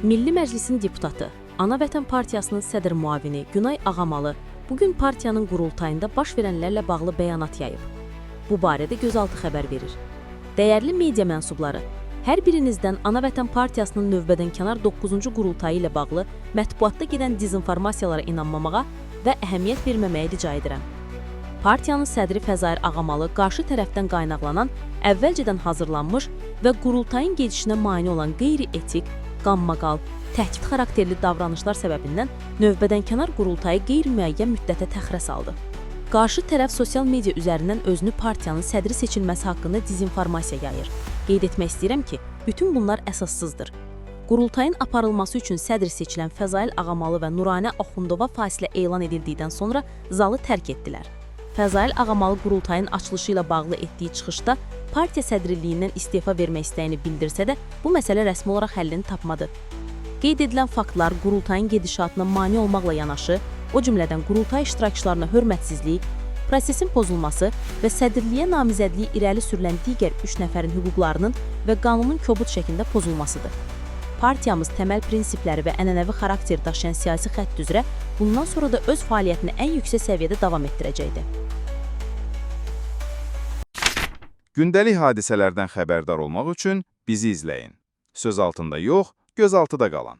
Milli Məclisin deputatı, Ana Vətən Partiyasının sədr müavini Günay Ağamalı bu gün partiyanın qurultayında baş verənlərlə bağlı bəyanat yayıb. Bu barədə Gözaltı xəbər verir. Dəyərli media mənsubları, hər birinizdən Ana Vətən Partiyasının növbədənkənar 9-cu qurultayı ilə bağlı mətbuatda gedən dezinformasiyalara inanmamağa və əhəmiyyət verməməyə rica edirəm. Partiyanın sədri Fəzair Ağamalı qarşı tərəfdən qaynaqlanan, əvvəlcədən hazırlanmış və qurultayın gedişinə mane olan qeyri-etik, qanmaqal, təhdid xarakterli davranışlar səbəbindən növbədənkənar qurultayı qeyri-müəyyən müddətə təxirə saldı. Qarşı tərəf sosial media üzərindən özünü partiyanın sədri seçilməsi haqqında dezinformasiya yayır. Qeyd etmək istəyirəm ki, bütün bunlar əsassızdır. Qurultayın aparılması üçün sədr seçilən Fəzail Ağamalı və Nuranə Axundova fasilə elan edildikdən sonra zalı tərk etdilər. Fəzail Ağamalı qurultayın açılışı ilə bağlı etdiyi çıxışda partiya sədriliyindən istefa vermək istəyini bildirsə də, bu məsələ rəsmi olaraq həllini tapmadı. Qeyd edilən faktlar qurultayın gedişatına mane olmaqla yanaşı, o cümlədən qurultay iştirakçılarına hörmətsizlik, prosesin pozulması və sədrliyə namizədliyi irəli sürülən digər 3 nəfərin hüquqlarının və qanunun kobud şəkildə pozulmasıdır. Partiyamız təməl prinsipləri və ənənəvi xarakter daşıyan siyasi xətt üzrə bundan sonra da öz fəaliyyətini ən yüksək səviyyədə davam etdirəcəkdir. Gündəlik hadisələrdən xəbərdar olmaq üçün bizi izləyin. Söz altında yox, göz altıda qalan.